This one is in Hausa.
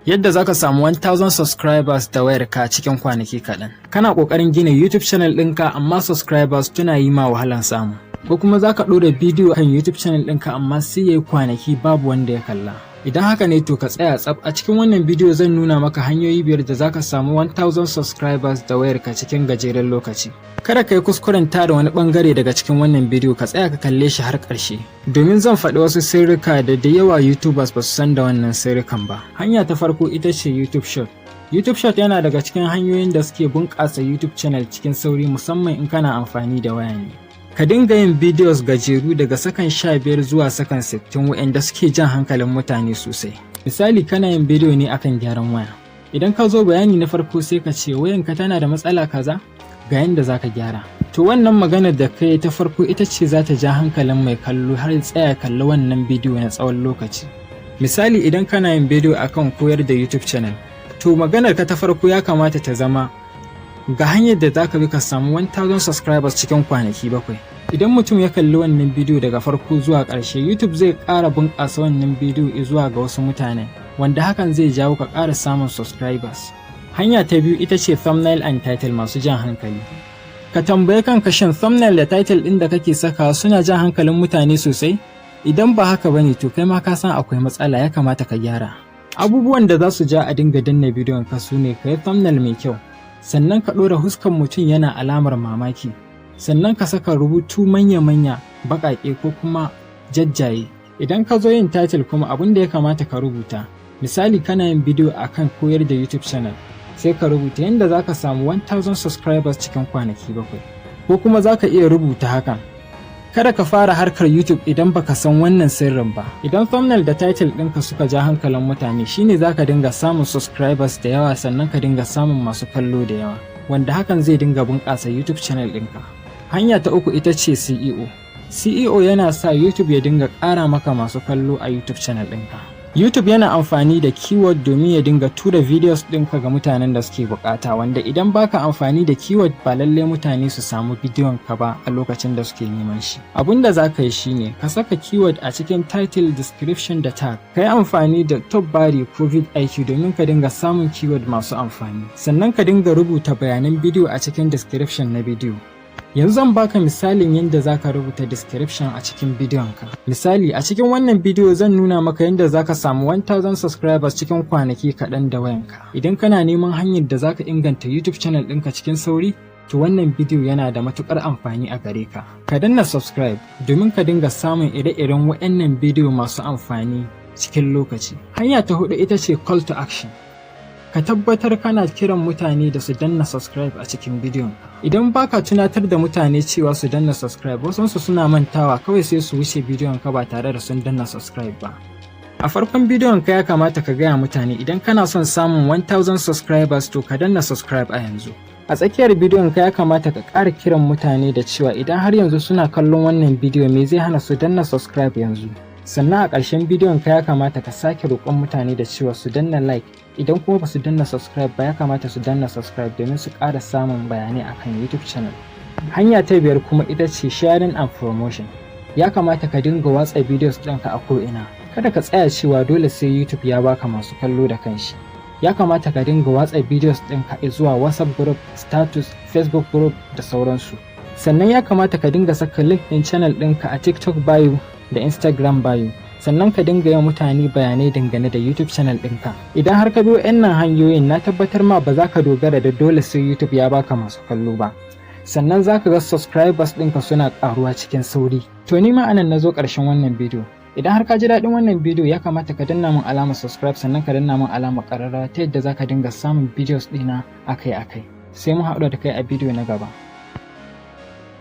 Yadda za ka samu 1000 subscribers da wayarka cikin kwanaki kaɗan. Kana ƙoƙarin gina YouTube channel ɗinka, amma subscribers suna yi ma wahalan samu. Ko kuma za ka ɗora bidiyo kan YouTube channel ɗinka, amma sai ya yi kwanaki babu wanda ya kalla. Idan haka ne, to ka tsaya tsaf. A cikin wannan bidiyo zan nuna maka hanyoyi biyar da za ka samu 1000 subscribers da wayarka cikin gajeren lokaci. Kada ka yi kuskuren tara wani bangare daga cikin wannan bidiyo, ka tsaya ka kalle shi har ƙarshe. Domin zan faɗi wasu sirrika da da yawa YouTubers ba su san da wannan sirrikan ba. Hanya ta farko ita ce YouTube Short. YouTube Short yana daga cikin hanyoyin da suke bunƙasa YouTube channel cikin sauri, musamman in kana amfani da waya ne. Ka dinga yin videos gajeru daga sakan 15 zuwa sakan 60 waɗanda suke jan hankalin mutane sosai. Misali, kana yin bidiyo ne akan gyaran waya. Idan ka zo bayani na farko, sai ka ce, "Wayanka tana da matsala kaza, ga yanda za ka gyara." To, wannan maganar da kai ta farko ita ce za ta ja hankalin mai kallo har ya tsaya kalli wannan bidiyo na tsawon lokaci. Misali, idan kana yin bidiyo akan koyar da YouTube channel, to maganar ka ta farko ya kamata ta zama, "Ga hanyar da za ka bi ka samu 1000 subscribers cikin kwanaki 7." Idan mutum ya kalli wannan bidiyo daga farko zuwa ƙarshe, YouTube zai ƙara bunƙasa wannan bidiyo zuwa ga wasu mutane, wanda hakan zai jawo ka ƙara samun subscribers. Hanya ta biyu ita ce thumbnail and title masu jan hankali. Ka tambayi kanka, shin thumbnail da title ɗin da kake sakawa suna jan hankalin mutane sosai? Idan ba haka bane, to kai ma ka san akwai matsala, ya kamata ka gyara. Abubuwan da za su ja a dinga danna bidiyon ka su ne: ka yi thumbnail mai kyau, sannan ka ɗora huskan mutum yana alamar mamaki, sannan ka saka rubutu manya-manya baƙaƙe ko kuma jajjaye. Idan ka zo yin title kuma, abin da ya kamata ka rubuta, misali, kana yin bidiyo akan koyar da YouTube channel, sai ka rubuta yadda za ka samu 1000 subscribers cikin kwanaki 7. Ko kuma za ka iya rubuta hakan: "Kada ka fara harkar YouTube idan baka san wannan sirrin ba." Idan thumbnail da title ɗinka suka ja hankalin mutane, shine za ka dinga samun subscribers da yawa, sannan ka dinga samun masu kallo da yawa, wanda hakan zai dinga bunƙasa YouTube channel ɗinka. Hanya ta uku ita ce SEO. SEO yana sa YouTube ya dinga ƙara maka masu kallo a YouTube channel ɗinka. YouTube yana amfani da keyword domin ya dinga tura videos ɗinka ga mutanen da suke bukata, wanda idan baka amfani da keyword, ba lalle mutane su samu bidiyon ka ba a lokacin da suke neman shi. Abun da za ka yi shine ka saka keyword a cikin title, description da tag. Ka yi amfani da TubeBuddy ko vidIQ domin ka dinga samun keyword masu amfani. Sannan ka dinga rubuta bayanan bidiyo a cikin description na bidiyo. Yanzu zan baka misalin yadda za ka rubuta description a cikin bidiyon ka. Misali, a cikin wannan bidiyo zan nuna maka yadda za ka samu 1000 subscribers cikin kwanaki kaɗan da wayanka. Idan kana neman hanyar da za ka inganta YouTube channel ɗinka cikin sauri, to wannan bidiyo yana da matuƙar amfani a gare ka. Ka danna subscribe domin ka dinga samun ire-iren waɗannan bidiyo masu amfani cikin lokaci. Hanya ta huɗu ita ce call to action. Ka tabbatar kana kiran mutane da su danna subscribe a cikin bidiyon. Idan baka tunatar da mutane cewa su danna subscribe, wasunsu suna mantawa, kawai sai su wuce bidiyon ka ba tare da sun danna subscribe ba. A farkon bidiyon ka ya kamata ka gaya mutane, "Idan kana son samun 1000 subscribers, to ka danna subscribe a yanzu." A tsakiyar bidiyon ka ya kamata ka ƙara kiran mutane da cewa idan har yanzu suna kallon wannan bidiyo, me zai hana su danna subscribe yanzu? Sannan a ƙarshen bidiyon ka ya kamata ka sake roƙon mutane da cewa su danna like. Idan kuma ba su danna subscribe ba, ya kamata su danna subscribe domin su ƙara samun bayanai akan YouTube channel. Hanya ta biyar kuma ita ce sharing and promotion. Ya kamata ka dinga watsa videos ɗinka a ko'ina. Kada ka tsaya cewa dole sai YouTube ya baka masu kallo da kanshi. Ya kamata ka dinga watsa videos ɗinka zuwa WhatsApp group, status, Facebook group da sauransu. Sannan ya kamata ka dinga saka link ɗin channel ɗinka a TikTok bio da Instagram bio. Sannan ka dinga yin mutane bayanai dangane da YouTube channel ɗinka. Idan har ka bi wa'annan hanyoyin, na tabbatar ma ba za ka dogara da dole sai YouTube ya baka masu kallo ba. Sannan za ka ga subscribers ɗinka suna ƙaruwa cikin sauri. To, ni ma anan na zo ƙarshen wannan bidiyo. Idan har ka ji daɗin wannan bidiyo, ya kamata ka danna min alamar subscribe, sannan ka danna min alamar ƙararrawa ta yadda za ka dinga samun videos ɗina akai-akai. Sai mu haɗu da kai a bidiyo na gaba.